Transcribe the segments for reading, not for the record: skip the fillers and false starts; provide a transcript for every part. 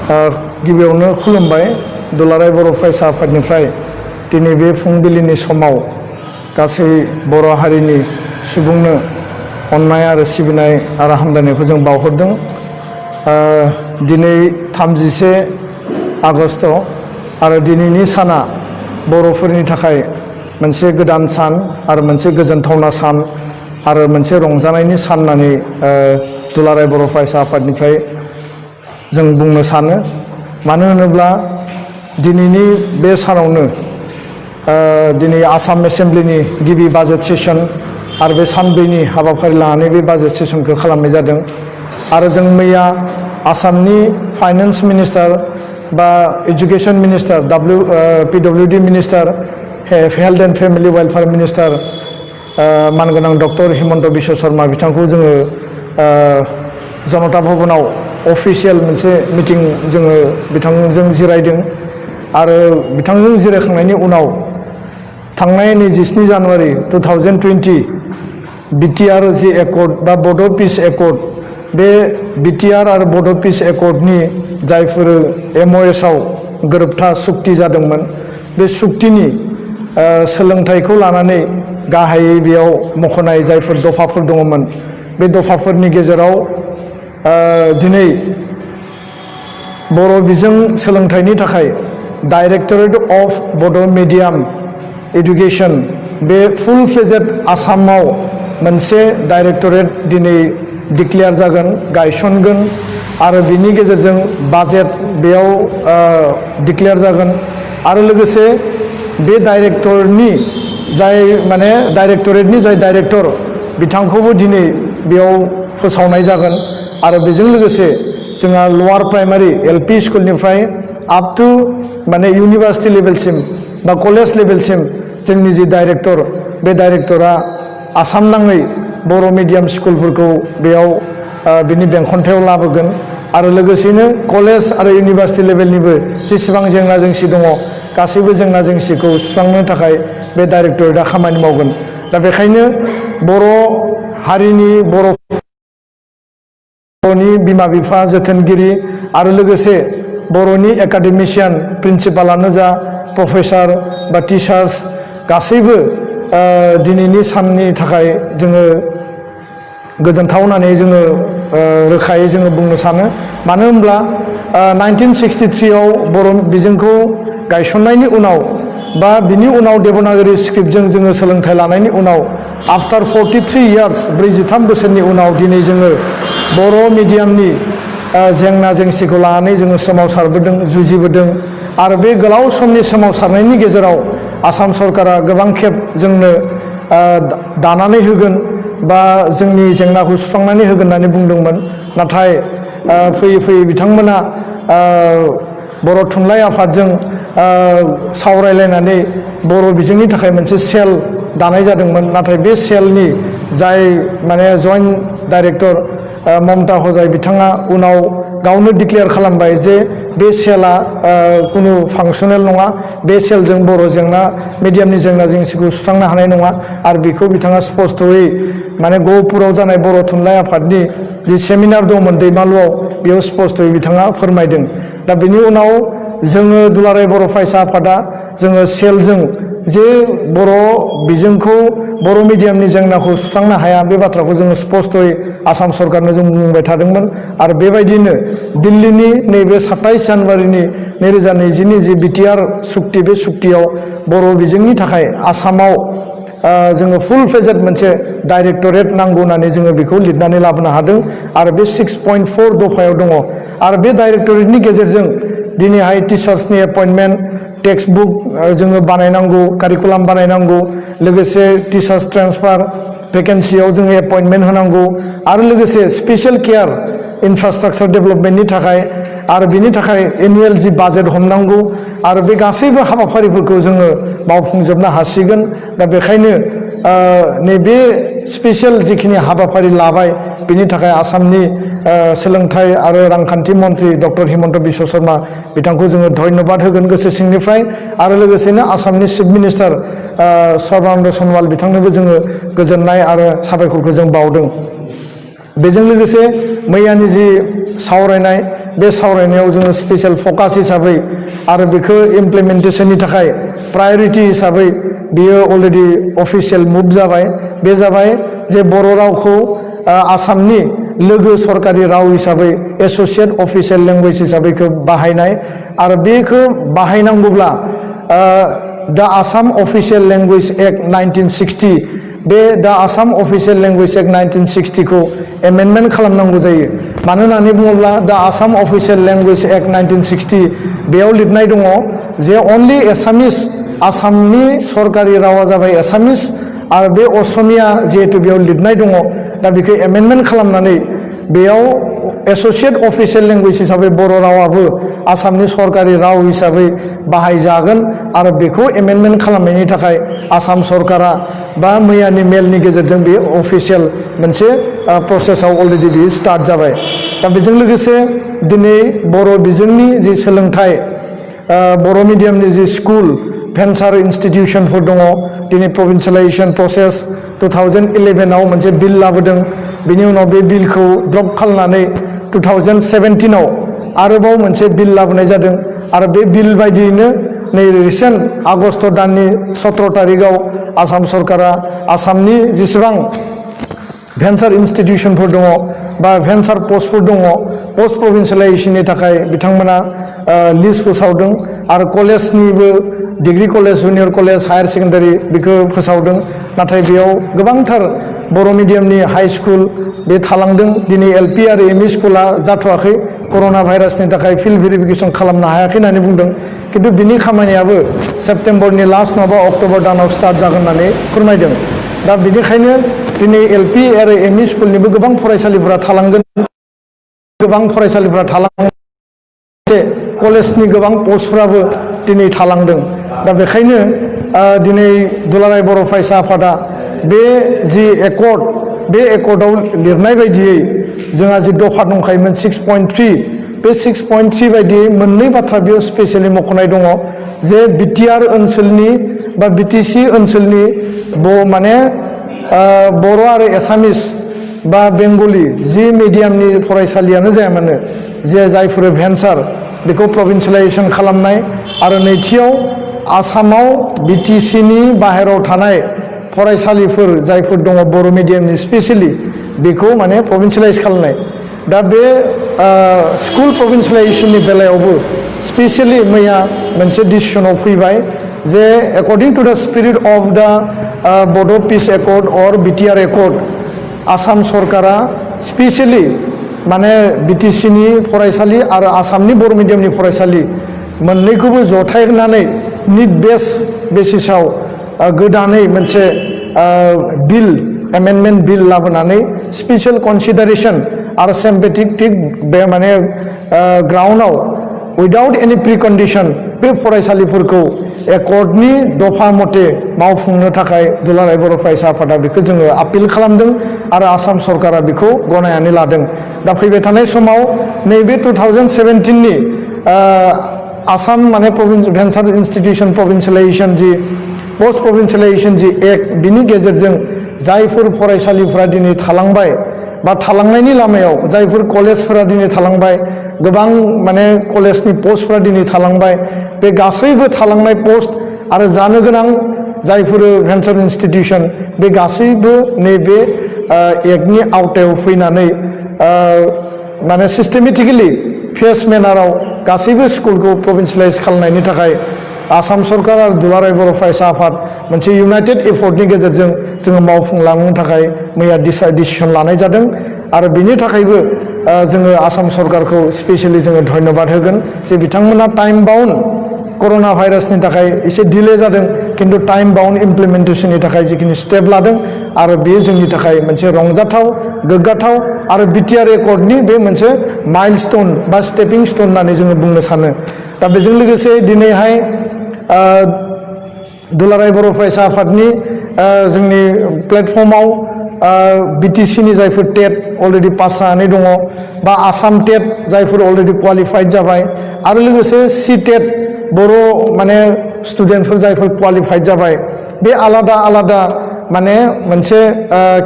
गिबियावनो खुलुमबाय दुलाराय बर' फरायसा आफादनिफ्राय दिनै बे फुंबिलिनि समाव गासै बर' हारिनि सुबुंनो अननाय आरो सिबिनाय आरो हामलायनायखौ जों बावहरदों। दिनै 31 आगस्ट आरो दिनैनि साना बर'फोरनि थाखाय मोनसे गोदान सान आरो मोनसे गोजोनथावना सान आरो मोनसे रंजानायनि सान होननानै दुलाराय बर' फरायसा आफादनिफ्राय जों बुंनो सानो। मानो होनोब्ला दिनैनि बे सानावनो दिनै आसाम एसेम्ब्लिनि गिबि बाजेट सेसन आरो बे सानब्रैनि हाबाफारि लानानै बे बाजेट सेसनखौ खालामनाय जादों। आरो जों मैया आसामनि फाइनान्स मिनिस्टार बा education minister PWD minister health and family welfare minister मानगोनां डक्टर हिमन्त बिश्व शर्मा बिथांखौ जोङो जनता भवनाव अफिसियेल मोनसे मिटिं जोङो बिथांजों जिरायदों। आरो बिथांजों जिरायखांनायनि उनाव थांनाय 27 जानुवारि 2020 BTR जि एकर्ड बा बड' पिस एकर्ड, बे BTR आरो बड' पिस एकर्डनि जायफोर MOS आव गोरोबथा सुक्ति जादोंमोन, बे सुक्तिनि सोलोंथाइखौ लानानै गाहायै बेयाव मख'नाय जायफोर दफाफोर दङमोन, बे दफाफोरनि गेजेराव दिनै बर' बिजों सोलोंथाइनि थाखाय डाइरेक्टरेट अफ बड' मिडियाम एडुकेशन बे फुल फ्लेजेड आसामाव मोनसे डाइरेक्टरेट दिनै डिक्लेयार जागोन, गायसनगोन आरो बिनि गेजेरजों बाजेट बेयाव डिक्लेयार जागोन। आरो लोगोसे बे डाइरेक्टरनि डाइरेक्टरेटनि जाय डाइरेक्टर बिथांखौबो दिनै बेयाव फोसावनाय जागोन। आरो बेजों लोगोसे जोंहा लवार प्राइमारि LP स्कुलनिफ्राय आप टु इउनिभार्सिटि लेभेलसिम बा कलेज लेभेलसिम जोंनि जि डाइरेक्टर, बे डाइरेक्टरा आसाम नाङै बर' मिडियाम स्कुलफोरखौ बेयाव बिनि बेंखन्थायाव लाबोगोन। आरो लोगोसेनो कलेज आरो इउनिभार्सिटि लेभेलनिबो जेसेबां जेंना जेंसि दङ, गासैबो जेंना जेंसिखौ सुस्रांनो थाखाय बे डाइरेक्टरेटआ खामानि मावगोन। दा बेखायनो बर' हारिनि बर'नि बिमा बिफा, जोथोनगिरि आरो लोगोसे बर'नि एकाडेमिशियान, प्रिन्सिपालानो जा, प्रफेसार बा टिचार्स गासैबो दिनैनि साननि थाखाय जोङो गोजोनथाव होननानै जोङो रोखायै जोङो बुंनो सानो। मानो होनब्ला 1963 आव बर' बिजोंखौ गायसननायनि उनाव बा बिनि उनाव देबनागरि स्क्रिप्टजों जोङो सोलोंथाइ लानायनि उनाव आफ्टार 43 इयार्स 43 बोसोरनि उनाव दिनै जोङो बर' मिडियामनि जेंना जेंसिखौ लानानै जोङो सोमावसारबोदों, जुजिबोदों। आरो बे गोलाव समनि सोमावसारनायनि गेजेराव आसाम सरकारा गोबां खेब जोंनो दानानै होगोन बा जोंनि जेंनाखौ सुस्रांनानै होगोन होननानै बुंदोंमोन। नाथाय फैयै फैयै बिथांमोना बर' थुनलाइ आफादजों सावरायलायनानै बर' बिजोंनि थाखाय मोनसे सेल दानाय जादोंमोन। नाथाय बे सेलनि जाय जइन्ट डाइरेक्टर ममता हजाय बिथाङा उनाव गावनो डिक्लेयार खालामबाय जे बे सेला कुनु फांसनेल नङा, बे सेलजों बर' मिडियामनि जेंना जेंसिखौ सुस्रांनो हानाय नङा। आरो बेखौ बिथाङा स्पस्थ'यै गहपुराव जानाय बर' थुनलाइ आफादनि जि सेमिनार दंमोन दैमालुआव, बेयाव स्पस्थ'यै बिथाङा फोरमायदों। दा बेनि उनाव जोङो दुलाराय बर' फरायसा आफादा जोङो सेलजों जे बर' बिजोंखौ, बर' मिडियामनि जेंनाखौ सुस्रांनो हाया, बे बाथ्राखौ जोङो स्पस्थ'यै आसाम सरकारनो जों बुंबाय थादोंमोन। आरो बेबायदिनो दिल्लीनि नैबे 27 जानुवारिनि 2020नि जि BTR सुक्ति, बे सुक्तियाव बर' बिजोंनि थाखाय आसामाव जोङो फुल फ्लेजेड मोनसे डाइरेक्टरेट नांगौ होननानै जोङो बेखौ लिरनानै लाबोनो हादों। आरो बे 6.4 दफायाव दङ। आरो बे डाइरेक्टरेटनि गेजेरजों दिनैहाय टिचार्सनि एपइन्टमेन्ट, टेक्सट बुक जोङो बानायनांगौ, कारिकुलाम बानायनांगौ, लोगोसे टिचार्स ट्रेन्सफार भेकेन्सियाव जोङो एपइन्टमेन्ट होनांगौ, आरो लोगोसे स्पेसियेल केयार इनफ्रास्ट्राक्चार डेभेलपमेन्टनि थाखाय आरो बिनि थाखाय एनुवेल जि बाजेट हमनांगौ, आरो बे गासैबो हाबाफारिफोरखौ जोङो मावफुंजोबनो हासिगोन। दा बेखायनो नैबे स्पेसियेल जिखिनि हाबाफारि लाबाय, बिनि थाखाय आसामनि सोलोंथाइ आरो रांखान्थि मन्त्रि डक्टर हिमन्त बिश्व शर्मा बिथांखौ जोङो धन्यबाद होगोन गोसो सिंनिफ्राय। आरो लोगोसेनो आसामनि चिफ मिनिस्टार सर्बानन्द सनवाल बिथांनोबो जोङो गोजोननाय आरो साबायखरखौ जों बावदों। बेजों लोगोसे मैयानि जि सावरायनाय बे सावरायनायाव जोङो स्पेशल फकास हिसाबै आरो बेखौ इमप्लिमेन्टेशननि थाखाय प्रायोरिटी हिसाबै बियो अलरेडि अफिसियेल मुभ जाबाय बे जाबाय जे बर' रावखौ आसामनि लोगो सरकारि राव हिसाबै एसोसिएट अफिसियेल लेंगुवेज हिसाबै बाहायनाय आरो बेखौ बाहायनांगौब्ला द आसाम अफिसियेल लेंगुवेज एक्ट 1960 बे द आसाम अफिसियेल लेंगुवेज एक्ट 1960 को एमेन्डमेन्ट खालामनांगौ जायो मानो होननानै बुङोब्ला द आसाम अफिसियेल लेंगुवेज एक्ट 1960 बेयाव लिरनाय दङ जे अनलि एसामिस आसामनि सरकारि रावा जाबाय एसामिस आरो बे असमिया जिहेतु बेयाव लिरनाय दङ दा बेखौ एमेन्डमेन्ट खालामनानै बेयाव एसोसिएट अफिसियेल लेंगुवेज हिसाबै बर' रावाबो आसामनि सरकारि राव हिसाबै बाहायजागोन आरो बेखौ एमेन्डमेन्ट खालामनायनि थाखाय आसाम सरकारा बा मैयानि मेलनि गेजेरजों बे अफिसियेल मोनसे प्रसेसआव अलरेडि बे स्टार्ट जाबाय दा बेजों लोगोसे दिनै बर' बिजोंनि जि सोलोंथाइ बर' मिडियामनि जि स्कुल भेन्सार इन्स्टिटिउसनफोर दङ दिनै प्रभिन्सियेलाइजेसन प्रसेस 2011 आव मोनसे बिल लाबोदों बिनि उनाव बे बिलखौ ड्रप खालामनानै 2017 आव आरोबाव मोनसे बिल लाबोनाय जादों आरो बे बिल बायदियैनो नै रिसेन्ट आगस्ट दाननि 17 तारिखआव आसाम सरकारा आसामनि जेसेबां भेन्सार इन्स्टिटिउसनफोर दङ बा भेन्सार पस्टफोर दङ पस्ट प्रभिन्सियेलाइजेसननि थाखाय बिथांमोना लिस्ट फोसावदों आरो कलेजनिबो degree college junior college higher secondary बेखौ फोसावदों नाथाय बेयाव गोबांथार बर' मिडियामनि हाई स्कुल बे थालांदों दिनै एलपि आरो एमइ स्कुला जाथ'वाखै कर'ना भाइरासनि थाखाय फिल्ड भेरिफिकेसन खालामनो हायाखै होननानै बुंदों किन्तु बिनि खामानियाबो सेप्टेम्बरनि लास्ट नङाबा अक्ट'बर दानाव स्टार्ट जागोन होननानै फोरमायदों दा बेनिखायनो दिनै एलपि आरो एमइ स्कुलनिबो गोबां फरायसालिफोरा थालांगोन गोबां फरायसालिफोरा थालांगोन कलेजनि गोबां पस्टफोराबो दिनै थालांदों दा बेखायनो दिनै दुलाराय बर' फरायसा आफादा बे जि एकर्ड बे एकर्डआव लिरनाय बायदियै जोंहा जि दफा दंखायोमोन 6.3 बे 6.3 बायदियै मोननै बाथ्रा बेयाव स्पेसियेलि मख'नाय दङ जे बिटिआर ओनसोलनि बा बिटिसि ओनसोलनि माने बर' आरो एसामिस बा बेंगलि जि मिडियामनि फरायसालियानो जाया मानो जे जायफोर भेन्सार बेखौ प्रभिन्सियेलाइजेसन खालामनाय आरो नैथियाव आसामाव बिटिसिनि बाहेरायाव थानाय फरायसालिफोर जायफोर दङ बर' मिडियामनि स्पेसियेलि बेखौ माने प्रभिन्सियेलाइज खालामनाय दा बे स्कुल प्रभिन्सियेलाइजेसननि बेलायावबो स्पेसियेलि मैया मोनसे डिसिसनाव फैबाय जे according to the spirit of the Bodo' peace accord or BTR accord Assam सरकारा स्पेसियेलि माने बिटिसिनि फरायसालि आरो आसामनि बर' मिडियामनि फरायसालि मोननैखौबो जथायनानै निड बेस बेसिसाव गोदानै मोनसे बिल एमेन्डमेन्ट बिल लाबोनानै स्पेसियेल कनसिडारेसन आरो सिम्पेथेटिक बे माने ग्राउन्डआव उइदाउट एनि प्रिकन्डिसन बे फरायसालिफोरखौ एकर्डनि दफा मथे मावफुंनो थाखाय दुलाराय बर' फरायसा आफादा बेखौ जोङो आपिल खालामदों आरो आसाम सरकारा बेखौ गनायनानै लादों दा फैबाय थानाय समाव नैबे 2017नि आसाम माने भेन्सार इन्स्टिटिउसन प्रभिन्सियेलाइजेसन जि पस्ट प्रभिन्सियेलाइजेसन जि एक्ट बिनि गेजेरजों जायफोर फरायसालिफोरा दिनै थालांबाय बा थालांनायनि लामायाव जायफोर कलेजफोरा दिनै थालांबाय गोबां माने कलेजनि पस्टफोरा दिनै थालांबाय बे गासैबो थालांनाय पस्ट आरो जानो गोनां जायफोर भेन्सार इन्स्टिटिउसन बे गासैबो नैबे एक्टनि आवथायाव फैनानै माने सिस्टेमेटिकेलि फेस मेनाराव गासैबो स्कुलखौ प्रभिन्सियेलाइज खालामनायनि थाखाय आसाम सरकार आरो दुलाराय बर' फरायसा आफाद मोनसे इउनाइटेड एफर्टनि गेजेरजों जोङो मावफुंलांनो थाखाय मैया डिसिसन लानाय जादों आरो बिनि थाखायबो जोङो आसाम सरकारखौ स्पेसियेलि जोङो धन्यबाद होगोन जे बिथांमोना टाइम बाउन्ड कर'ना भाइरासनि थाखाय एसे डिले जादों किन्तु टाइम बाउन्ड इमप्लिमेन्टेसननि थाखाय जिखिनि स्टेप लादों आरो बेयो जोंनि थाखाय मोनसे रंजाथाव गोग्गाथाव आरो बिटिआर एकर्डनि बे मोनसे माइलस्टोन बा स्टेपिं स्टोन होननानै जोङो बुंनो सानो दा बेजों लोगोसे दिनैहाय दुलाराय बर' फरायसा आफादनि जोंनि प्लेटफर्माव बिटिसिनि जायफोर टेट अलरेडि पास जानानै दङ बा आसाम टेट जायफोर अलरेडि क्वालिफाइड जाबाय आरो लोगोसे सि टेट बर' माने स्टुडेन्टफोर जायफोर क्वालिफाइड जाबाय बे आलादा आलादा माने मोनसे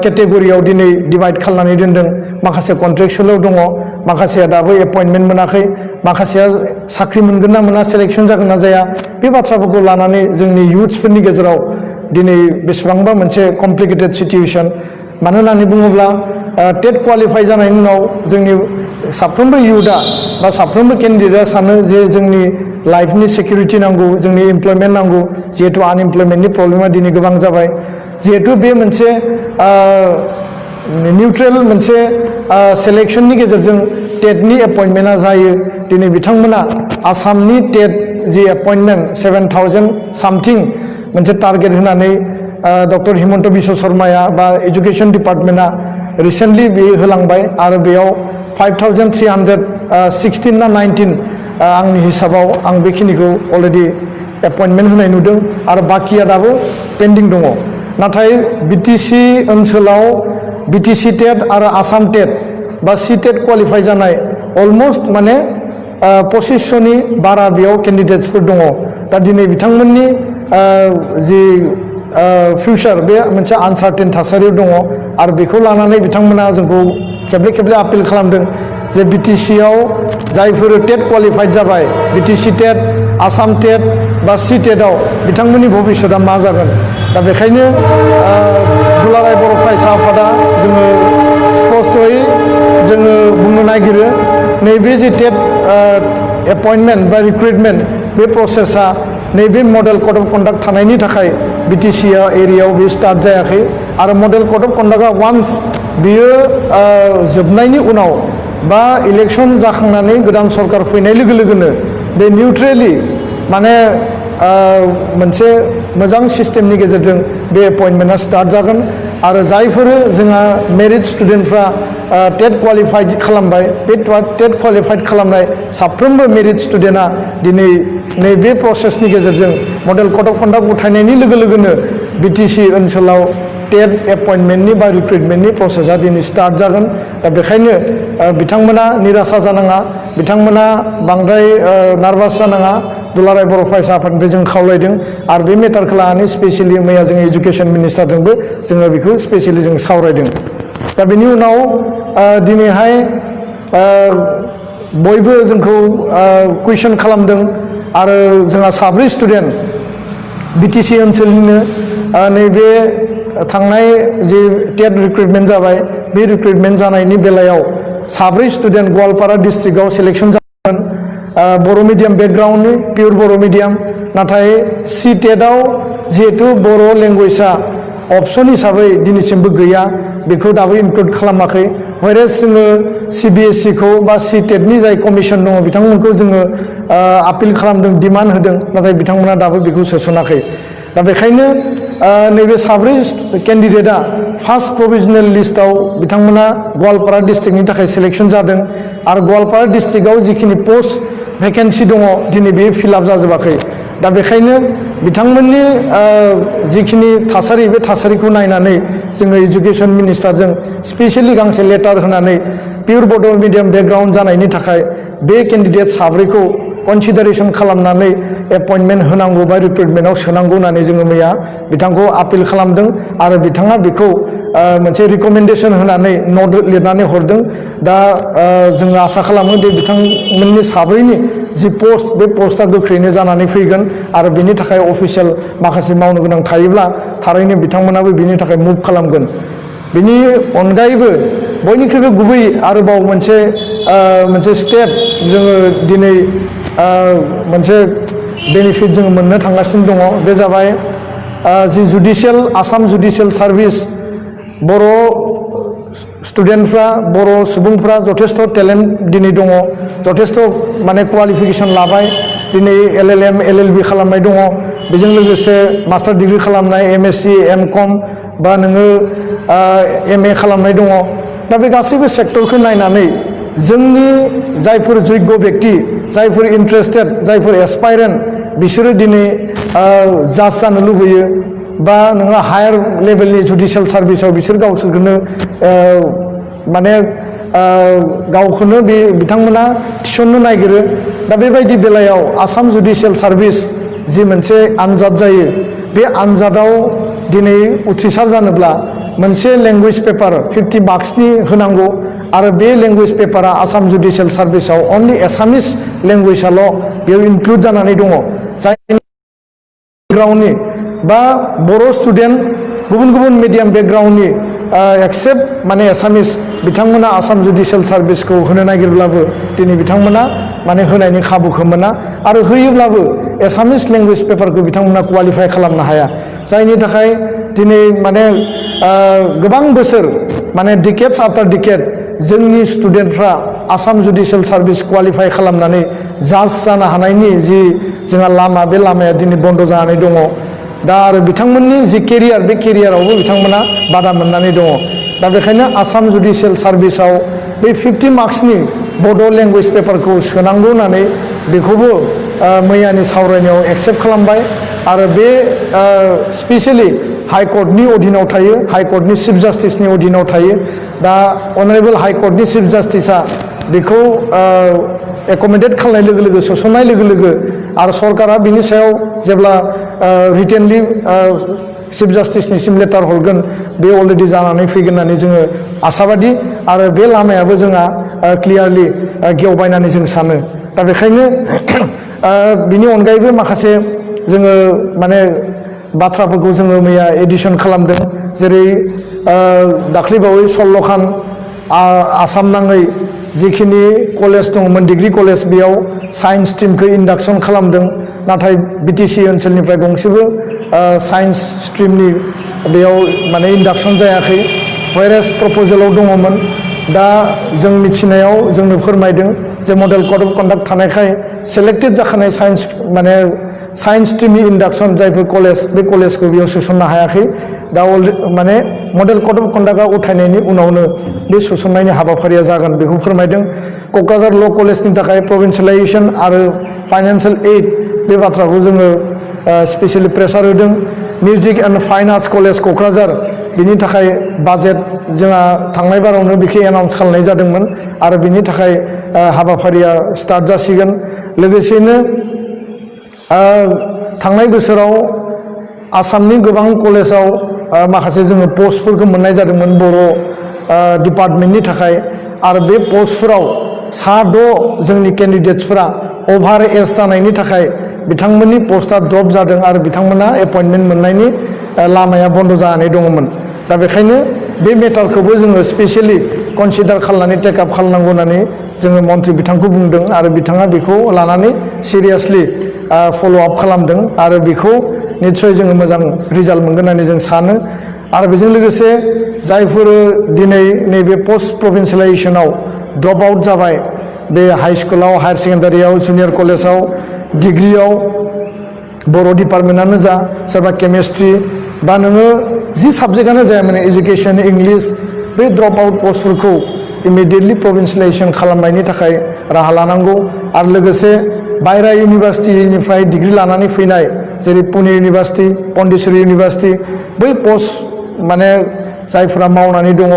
केटेगरियाव दिनै डिभाइड खालामनानै दोनदों माखासे कन्ट्रेक्चुवेलाव दङ माखासेया दाबो एपइन्टमेन्ट मोनाखै माखासेया साख्रि मोनगोन ना मोना सेलेक्सन जागोन ना जाया बे बाथ्राफोरखौ लानानै जोंनि इयुथ्सफोरनि गेजेराव दिनै बेसेबांबा मोनसे कमप्लिकेटेड सिचुएसन मानो होननानै बुङोब्ला टेट क्वालिफाइ जानायनि उनाव जोंनि साफ्रोमबो इयुथआ बा साफ्रोमबो केन्डिडेटआ सानो जे जोंनि लाइफनि सिकिउरिटि नांगौ जोंनि इमप्लयमेन्ट नांगौ जिहेतु आनइमप्लयमेन्टनि प्रब्लेमा दिनै गोबां जाबाय जिहेतु बे मोनसे निउट्रेल मोनसे सेलेक्सननि गेजेरजों टेटनि एपइन्टमेन्टआ जायो दिनै बिथांमोना आसामनि टेट जि एपइन्टमेन्ट 7,000 सामथिं मोनसे टारगेट होनानै डक्टर हिमन्त बिश्व शर्माया बा एजुकेशन डिपार्टमेन्टआ रिसेन्टलि बे होलांबाय आरो बेयाव 5,316 ना 19 आंनि हिसाबाव आं बेखिनिखौ अलरेडि एपइन्टमेन्ट होनाय नुदों आरो बाकिया दाबो पेन्डिं दङ नाथाय बिटिसि ओनसोलाव बिटिसि टेट आरो आसाम टेट बा सि टेट क्वालिफाइ जानाय अलमस्ट माने 2500नि बारा बेयाव केन्डिडेट्सफोर दङ दा दिनै बिथांमोननि जि फिउचार बे मोनसे आनसार्टेन थासारियाव दङ आरो बेखौ लानानै बिथांमोना जोंखौ खेबले खेबले आपिल खालामदों जे बिटिसिआव जायफोर टेट क्वालिफाइड जाबाय बिटिसि टेट आसाम टेट बा सि टेटआव बिथांमोननि भबिष्यतआ मा जागोन दा बेखायनो दुलाराय बर' फरायसा आफादा जोङो स्पष्टयै जोङो बुंनो नागिरो नैबे जे टेट एपइन्टमेन्ट बा रिक्रुइटमेन्ट बे प्रसेसा नैबे मडेल कड अफ कन्डाक्ट थानायनि थाखाय बिटिसि एरियायाव बे स्टार्ट जायाखै आरो मडेल कड अफ कन्डाक्टआ वान्स बियो जोबनायनि उनाव बा इलेक्सन जाखांनानै गोदान सरकार फैनाय लोगो लोगोनो बे निउट्रेलि माने मोनसे मोजां सिस्टेमनि गेजेरजों बे एपइन्टमेन्टआ स्टार्ट जागोन आरो जायफोर जोंहा मेरिट स्टुडेन्टफ्रा टेट क्वालिफाइड खालामबाय बे टेट क्वालिफाइड खालामनाय साफ्रोमबो मेरिट स्टुडेन्टआ दिनै नैबे प्रसेसनि गेजेरजों मडेल कड अफ कन्डाक्ट उथायनायनि लोगो लोगोनो बिटिसि ओनसोलाव टेट एपइन्टमेन्टनि बा रिक्रुइटमेन्टनि प्रसेसा दिनै स्टार्ट जागोन दा बेखायनो बिथांमोना निराशा जानाङा बिथांमोना बांद्राय नार्भास जानाङा दुलाराय बर' फरायसा आफादनिफ्राय जों खावलायदों आरो बे मेटारखौ लानानै स्पेसियेलि मैया जों एजुकेशन मिनिस्टारजोंबो जोङो बेखौ स्पेसियेलि जों सावरायदों दा बेनि उनाव दिनैहाय बयबो जोंखौ कुइसन खालामदों आरो जोंहा 3 स्टुडेन्ट बिटिसि ओनसोलनिनो नैबे थांनाय जे टेट रिक्रुइटमेन्ट जाबाय बे रिक्रुइटमेन्ट जानायनि बेलायाव 3 स्टुडेन्ट गवालपारा डिस्ट्रिक्टआव सिलेक्सन जादोंमोन बर' मिडियाम बेकग्राउन्डनि पियर बर' मिडियाम नाथाय सि टेटआव जिहेतु बर' लेंगुवेजआ अपसन हिसाबै दिनैसिमबो गैया बेखौ दाबो इनक्लुड खालामाखै व्हेरेज जोङो CBSE खौ बा सि टेटनि जाय कमिसन दङ बिथांमोनखौ जोङो आपिल खालामदों डिमान्ड होदों नाथाय बिथांमोना दाबो बेखौ सोसनाखै दा बेखायनो नैबे 3 केन्डिडेटआ फार्स्ट प्रभिजनेल लिस्टआव बिथांमोना गवालपारा डिस्ट्रिक्टनि थाखाय सिलेक्सन जादों आरो गवालपारा डिस्ट्रिक्टआव जिखिनि पोस्ट भेकेन्सि दङ दिनै बे फिलआप जाजोबाखै दा बेखायनो बिथांमोननि जिखिनि थासारि बे थासारिखौ नायनानै जोङो एजुकेशन मिनिस्टारजों स्पेसियेलि गांसे लेटार होनानै पियर बड' मिडियाम बेकग्राउन्ड जानायनि थाखाय बे केन्डिडेट 3खौ कनसिडारेसन खालामनानै एपइन्टमेन्ट होनांगौ बा रिक्रुइटमेन्टआव सोनांगौ होननानै जोङो मैया बिथांखौ आपिल खालामदों आरो बिथाङा बेखौ मोनसे रिकमेन्डेसन होनानै नट लिरनानै हरदों दा जोङो आसा खालामो दि बिथांमोननि 3नि जि पोस्ट बे पोस्टआ गोख्रैनो जानानै फैगोन आरो बिनि थाखाय अफिसियेल माखासे मावनो गोनां थायोब्ला थारैनो बिथांमोनाबो बिनि थाखाय मुभ खालामगोन बिनि अनगायैबो बयनिख्रुइबो गुबै आरोबाव मोनसे स्टेप जोङो दिनै मोनसे बेनिफिट जोङो मोननो थांगासिनो दङ बे जाबाय जि जुडिशियेल आसाम जुडिशियेल सार्भिस बर' स्टुडेन्टफ्रा बर' सुबुंफ्रा जथेस्थ' टेलेन्ट दिनै दङ जथेस्थ' माने क्वालिफिकेसन लाबाय दिनै LLM LLB खालामनाय दङ बेजों लोगोसे मास्टार डिग्रि खालामनाय MSc MCom बा नोङो MA खालामनाय दङ दा बे गासैबो सेक्टरखौ नायनानै जोंनि जायफोर जग्य व्यक्ति जायफोर इन्टारेस्टेड जायफोर एसपायरेन्ट बिसोरो दिनै जाज जानो लुबैयो बा नोङो हायार लेभेलनि जुडिशियेल सार्भिसाव बिसोर गावसोरखौनो माने गावखौनो बिथांमोना थिसननो नागिरो दा बेबायदि बेलायाव आसाम जुडिशियेल सार्भिस जि मोनसे आनजाद जायो बे आनजादाव दिनै उथ्रिसार जानोब्ला मोनसे लेंगुवेज पेपार 50 मार्क्सनि होनांगौ आरो बे लेंगुवेज पेपारा आसाम जुडिशियेल सार्भिसाव अनलि एसामिस लेंगुवेजआल' बेयाव इनक्लुड जानानै दङ जायनि बेकग्राउन्डनि बा बर' स्टुडेन्ट गुबुन गुबुन मिडियाम बेकग्राउन्डनि एक्सेप्ट माने एसामिस बिथांमोना आसाम जुडिशियेल सार्भिसखौ होनो नागिरब्लाबो दिनै बिथांमोना माने होनायनि खाबुखौ मोना आरो होयोब्लाबो एसामिस लेंगुवेज पेपारखौ बिथांमोना क्वालिफाइ खालामनो हाया जायनि थाखाय दिनै माने गोबां बोसोर माने डिकेड्स आफ्टार डिकेड जोंनि स्टुडेन्टफ्रा आसाम जुडिशियेल सार्भिस क्वालिफाइ खालामनानै जाज जानो हानायनि जि जोंहा लामा बे लामाया दिनै बन्द जानानै दङ दा आरो बिथांमोननि जि केरियार बे केरियारावबो बिथांमोना बादा मोननानै दङ दा बेखायनो आसाम जुडिशियेल सार्भिसाव बै 50 मार्क्सनि बड' लेंगुवेज पेपारखौ सोनांगौ होननानै बेखौबो मैयानि सावरायनायाव एक्सेप्ट खालामबाय आरो बे स्पेसियेलि हाइकर्टनि अधीनाव थायो हाइकर्टनि चिफ जास्टिसनि अधीनाव थायो दा अनारेबल हाइकर्टनि चिफ जास्टिसा बेखौ एकमेडेट खालामनाय लोगो लोगो सोसननाय लोगो लोगो आरो सरकारा बिनि सायाव जेब्ला रिटेनलि चिफ जास्टिसनिसिम लेटार हरगोन बे अलरेडि जानानै फैगोन होननानै जोङो आसाबादि आरो बे लामायाबो जोंहा क्लियारलि गेवबायनानै जों सानो दा बेखायनो बिनि अनगायैबो माखासे जोङो माने बाथ्राफोरखौ जोङो मैया एडिसन खालामदों जेरै दाख्लैबावै 16 खान आसाम नाङै जिखिनि कलेज दंमोन डिग्री कलेज बेयाव साइन्स स्ट्रिमखौ इन्डाक्सन खालामदों नाथाय बिटिसि ओनसोलनिफ्राय गंसेबो साइन्स स्ट्रिमनि बेयाव माने इन्डाक्सन जायाखै व्हायरेस प्रपोजालाव दङमोन दा जों मिथिनायाव जोंनो फोरमायदों जे मडेल कड अफ कन्डाक्ट थानायखाय सेलेक्टेड जाखानाय साइन्स माने साइन्स स्ट्रिमनि इन्डाक्सन जायफोर कलेज बे कलेजखौ बेयाव सोसननो हायाखै दा माने मडेल कड अफ कन्डाक्टआ उथायनायनि उनावनो बे सोसननायनि हाबाफारिया जागोन बेखौ फोरमायदों क'क्राझार ल' कलेजनि थाखाय प्रभिन्सियेलाइजेसन आरो फाइनान्सियेल एड बे बाथ्राखौ जोङो स्पेसियेलि प्रेसार होदों music and fine arts college Kokrajhar बिनि थाखाय बाजेट जोंहा थांनाय बारावनो बेखौ एनाउन्स खालामनाय जादोंमोन आरो बिनि थाखाय हाबाफारिया स्टार्ट जासिगोन लोगोसेनो थांनाय बोसोराव आसामनि गोबां कलेजाव माखासे जोङो पस्टफोरखौ मोननाय जादोंमोन बर' डिपार्टमेन्टनि थाखाय आरो बे पस्टफोराव 6 जोंनि केन्डिडेट्सफोरा अभार एज जानायनि थाखाय बिथांमोननि पस्टआ ड्रप जादों आरो बिथांमोना एपइन्टमेन्ट मोननायनि लामाया बन्द जानानै दङमोन दा बेखायनो बे मेटारखौबो जोङो स्पेसियेलि कनसिडार खालामनानै टेकआप खालामनांगौ होननानै जोङो मन्थ्रि बिथांखौ बुंदों आरो बिथाङा बेखौ लानानै सिरियासलि फल' आप खालामदों आरो बेखौ निस्सय जोङो मोजां रिजाल्ट मोनगोन होननानै जों सानो आरो बेजों लोगोसे जायफोर दिनै नैबे पस्ट प्रभिन्सियेलाइजेसनाव ड्रप आउट जाबाय बे हाई स्कुलाव हायार सेकेन्डारियाव जुनियर कलेजाव डिग्रियाव बर' डिपार्टमेन्टआनो जा सोरबा केमिस्ट्रि बा नोङो जि साबजेक्टआनो जाया माने एजुकेसन इंलिश बे ड्रप आउट पस्टफोरखौ इमिडियेटलि प्रभिन्सियेलाइजेसन खालामनायनि थाखाय राहा लानांगौ आरो लोगोसे बायरा इउनिभार्सिटिनिफ्राय डिग्री लानानै फैनाय जेरै पुणे इउनिभार्सिटि पन्डिचेरी इउनिभार्सिटि बै पस्ट माने जायफोरा मावनानै दङ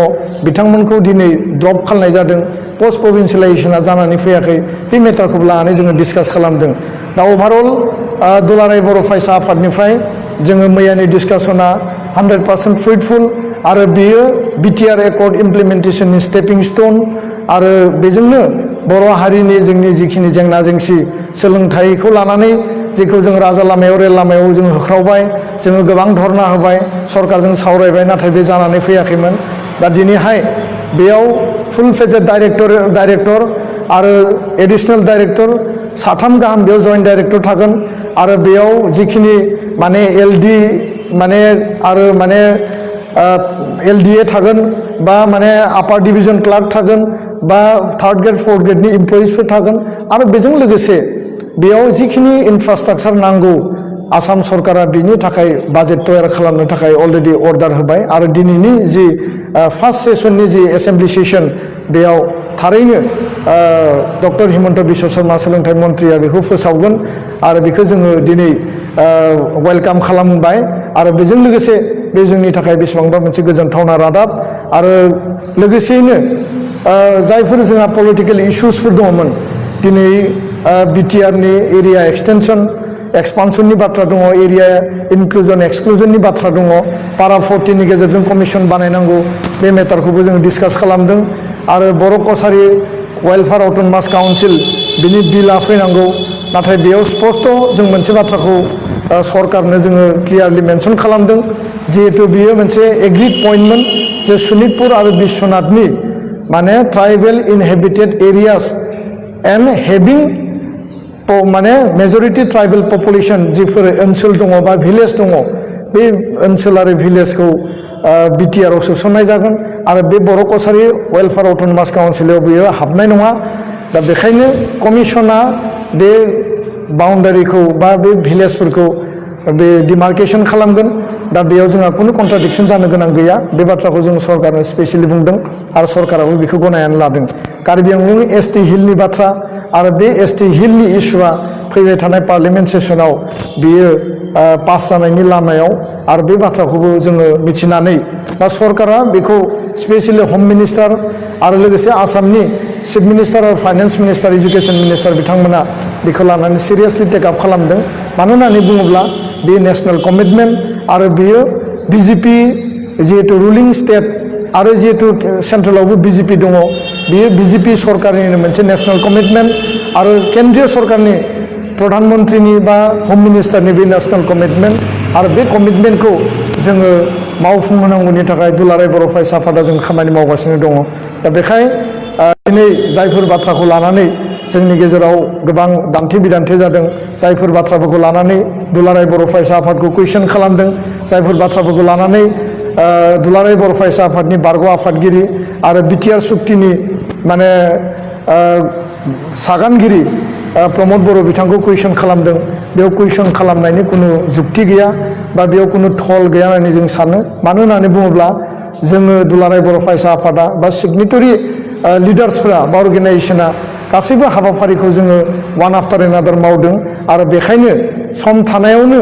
बिथांमोनखौ दिनै ड्रप खालामनाय जादों पस्ट प्रभिन्सियेलाइजेसना जानानै फैयाखै बे मेटारखौ लानानै जोङो डिसकास खालामदों दा अभारअल दुलाराय बर' फरायसा आफादनिफ्राय जोङो मैयानि डिसकासना 100% फ्रुइटफुल आरो बेयो बिटिआर एकर्ड इमप्लिमेन्टेसननि स्टेपिं स्टोन आरो बेजोंनो बर' हारिनि जोंनि जिखिनि जेंना जेंसि सोलोंथाइखौ लानानै जेखौ जों राजा लामायाव रेल लामायाव जों होख्रावबाय जोङो गोबां धरना होबाय सरकारजों सावरायबाय नाथाय बे जानानै फैयाखैमोन दा दिनैहाय बेयाव फुल फ्लेजेड डाइरेक्टर आरो एडिशनेल डाइरेक्टर 3 गाहाम बेयाव जइन्ट डाइरेक्टर थागोन आरो बेयाव जिखिनि माने एलडि माने आरो माने एलडिए थागोन बा माने आपार डिभिजन क्लार्क थागोन बा 3rd ग्रेड 4th ग्रेडनि इमप्लयिजफोर थागोन आरो बेजों लोगोसे बेयाव जिखिनि इनफ्रास्ट्राक्चार नांगौ आसाम सरकारा बिनि थाखाय बाजेट तयार खालामनो थाखाय अलरेडि अर्डार होबाय आरो दिनैनि जि फार्स्ट सेसननि जि एसेम्बलि सेसन बेयाव थारैनो डक्टर हिमन्त बिश्व शर्मा सोलोंथाइ मन्थ्रिया बेखौ फोसावगोन आरो बेखौ जोङो दिनै वेलकाम खालामबाय आरो बेजों लोगोसे बे जोंनि थाखाय बेसेबांबा मोनसे गोजोनथावना रादाब आरो लोगोसेयैनो जायफोर जोंहा पलिटिकेल इश्युसफोर दङमोन दिनै बिटिआरनि एरिया एक्सटेनसन एक्सपानसननि बाथ्रा दङ एरिया इनक्लुजन एक्सक्लुजननि बाथ्रा दङ पारा 40 नि गेजेरजों कमिसन बानायनांगौ बे मेटारखौबो जों डिसकास खालामदों आरो बर' कसारि वेलफेयार अट'नमास काउन्सिल बिनि बिला फैनांगौ नाथाय बेयाव स्पष्ट जों मोनसे बाथ्राखौ सरकारनो जोङो क्लियारलि मेनसन खालामदों जिहेतु बियो मोनसे एग्रिड पइन्टमोन जे शोणितपुर आरो बिश्वनाथनि माने ट्राइबेल इनहेबिटेड एरियास एन्ड हेभिं माने मेजरिटी ट्राइबेल पपुलेशन जिफोर ओनसोल दङ बा भिलेज दङ बे ओनसोल आरो भिलेजखौ बिटिआर आव सोसननाय जागोन आरो बे बर' कसारि वेलफेयार अट'नमास काउन्सिलाव बेयो हाबनाय नङा दा बेखायनो कमिसना बे बाउन्डारिखौ बा बे भिलेजफोरखौ बे डिमार्केशन खालामगोन दा बेयाव जोंहा कुनु कन्ट्राडिक्सन जानो गोनां गैया बे बाथ्राखौ जों सरकारनो स्पेसियेलि बुंदों आरो सरकाराबो बेखौ गनायनानै लादों कार्बि आंलं एसटि हिलनि बाथ्रा आरो बे एसटि हिलनि इस्युआ फैबाय थानाय पार्लियामेन्ट सेसनाव बियो पास जानायनि लामायाव आरो बे बाथ्राखौबो जोङो मिथिनानै दा सरकारा बेखौ स्पेसियेलि हम मिनिस्टार आरो लोगोसे आसामनि चिफ मिनिस्टार आरो फाइनान्स मिनिस्टार एजुकेशन मिनिस्टार बिथांमोना बेखौ लानानै सिरियासलि टेक आप खालामदों मानो होननानै बुङोब्ला बे नेशनेल कमिटमेन्ट आरो बियो बिजेपि जिहेतु रुलिं स्टेट आरो जिहेतु सेन्ट्रेलावबो बिजेपि दङ बियो बिजेपि सरकारनिनो मोनसे नेशनेल कमिटमेन्ट आरो केन्द्रीय सरकारनि प्रधानमन्त्रिनि बा हम मिनिस्टारनि बे नेशनेल कमिटमेन्ट आरो बे कमिटमेन्टखौ जोङो मावफुंहोनांगौनि थाखाय दुलाराय बर' फरायसा आफादा जों खामानि मावगासिनो दङ दा बेखाय दिनै जायफोर बाथ्राखौ लानानै जोंनि गेजेराव गोबां दान्थे बिदान्थे जादों जायफोर बाथ्राफोरखौ लानानै दुलाराय बर' फरायसा आफादखौ कुइसन खालामदों जायफोर बाथ्राफोरखौ लानानै दुलाराय बर' फरायसा आफादनि बारग' आफादगिरि आरो बिटिआर सुक्तिनि माने सागानगिरि प्रमद बर' बिथांखौ कुइसन खालामदों बेयाव कुइसन खालामनायनि कुनु जुक्ति गैया बा बेयाव कुनु थल गैया होननानै जों सानो मानो होननानै बुङोब्ला जोङो दुलाराय बर' फरायसा आफादा बा सिगनेटरि लिडार्सफोरा बा अर्गेनाइजेसना गासैबो हाबाफारिखौ जोङो वान आफ्टार एनादार मावदों आरो बेखायनो सम थानायावनो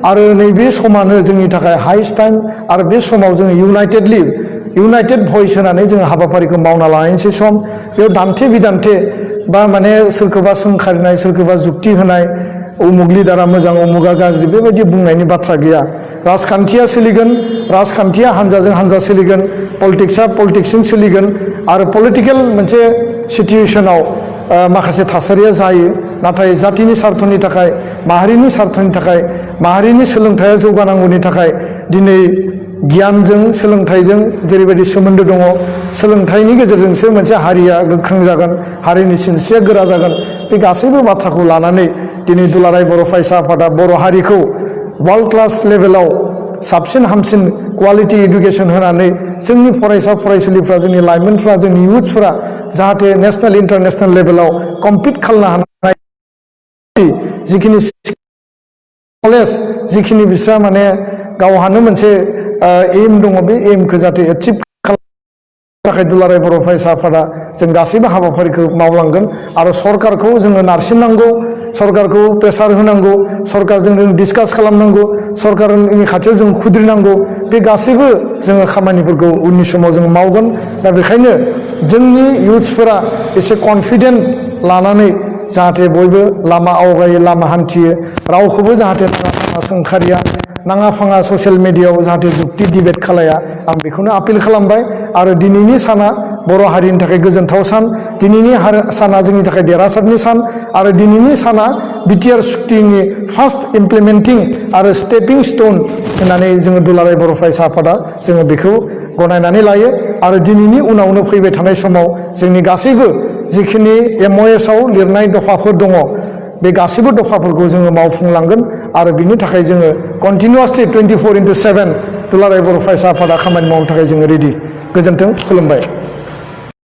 आरो नैबे समानो जोंनि थाखाय हाइस्ट टाइम आरो बे समाव जोङो इउनाइटेड भइस होनानै जोङो हाबाफारिखौ मावना लानायनिसै सम बेयाव दान्थे बिदान्थे बा माने सोरखौबा सोंखारिनाय सोरखौबा जुक्ति होनाय उमुग लिडारा मोजां उमुगा गाज्रि बेबायदि बुंनायनि बाथ्रा गैया राजखान्थिया सोलिगोन राजखान्थिया हान्जाजों हान्जा सोलिगोन पलिटिक्सआ पलिटिक्सजों सोलिगोन आरो पलिटिकेल मोनसे सिटुएसनाव माखासे थासारिया जायो नाथाय जातिनि स्वार्थनि थाखाय माहारिनि स्वार्थनि थाखाय माहारिनि सोलोंथाइया जौगानांगौनि थाखाय दिनै गियानजों सोलोंथाइजों जेरैबायदि सोमोन्दो दङ सोलोंथाइनि गेजेरजोंसो मोनसे हारिया गोख्रों जागोन हारिनि सिनस्रिया गोरा जागोन बे गासैबो बाथ्राखौ लानानै दिनै दुलाराय बर' फरायसा आफादा बर' हारिखौ वर्ल्ड क्लास लेभेलाव साबसिन हामसिन क्वालिटि इडुकेसन होनानै जोंनि फरायसा फरायसुलिफ्रा जोंनि लाइमोनफ्रा जोंनि इयुथ्सफ्रा जाहाथे नेशनेल इन्टारनेशनेल लेभेलाव कम्पिट खालामनो हानाय जिखिनि कलेज जिखिनि बिस्रा माने गावहानो मोनसे एम दङ बे एमखौ जाहाथे एचिभ खालामनो थाखाय दुलाराय बर' फरायसा आफादा जों गासैबो हाबाफारिखौ मावलांगोन आरो सरकारखौ जोङो नारसिननांगौ सरकारखौ प्रेसार होनांगौ सरकारजों जों डिसकास खालामनांगौ सरकारनि खाथियाव जों खुद्रिनांगौ बे गासैबो जोङो खामानिफोरखौ उननि समाव जों मावगोन दा बेखायनो जोंनि इयुथ्सफोरा एसे कनफिडेन्ट लानानै जाहाथे बयबो लामा आवगायो लामा हान्थियो रावखौबो जाहाथे सोंखारिया नाङा फाङा ससियेल मिडियायाव जाहाथे जुक्ति डिबेट खालाया आं बेखौनो आपिल खालामबाय आरो दिनैनि साना बर' हारिनि थाखाय गोजोनथाव सान दिनैनि साना जोंनि थाखाय देरहासारनि सान आरो दिनैनि साना बिटिआर सुक्तिनि फार्स्ट इमप्लिमेन्टिं आरो स्टेपिं स्टोन होननानै जोङो दुलाराय बर' फरायसा आफादा जोङो बेखौ गनायनानै लायो आरो दिनैनि उनावनो फैबाय थानाय समाव जोंनि गासैबो जिखिनि MOS आव लिरनाय दफाफोर दङ बे गासैबो दफाफोरखौ जोङो मावफुंलांगोन आरो बिनि थाखाय जोङो कन्टिनिउआसलि 24/7 दुलाराय बर' फरायसा आफादा खामानि मावनो थाखाय जोङो रेडि गोजोन्थों खुलुमबाय।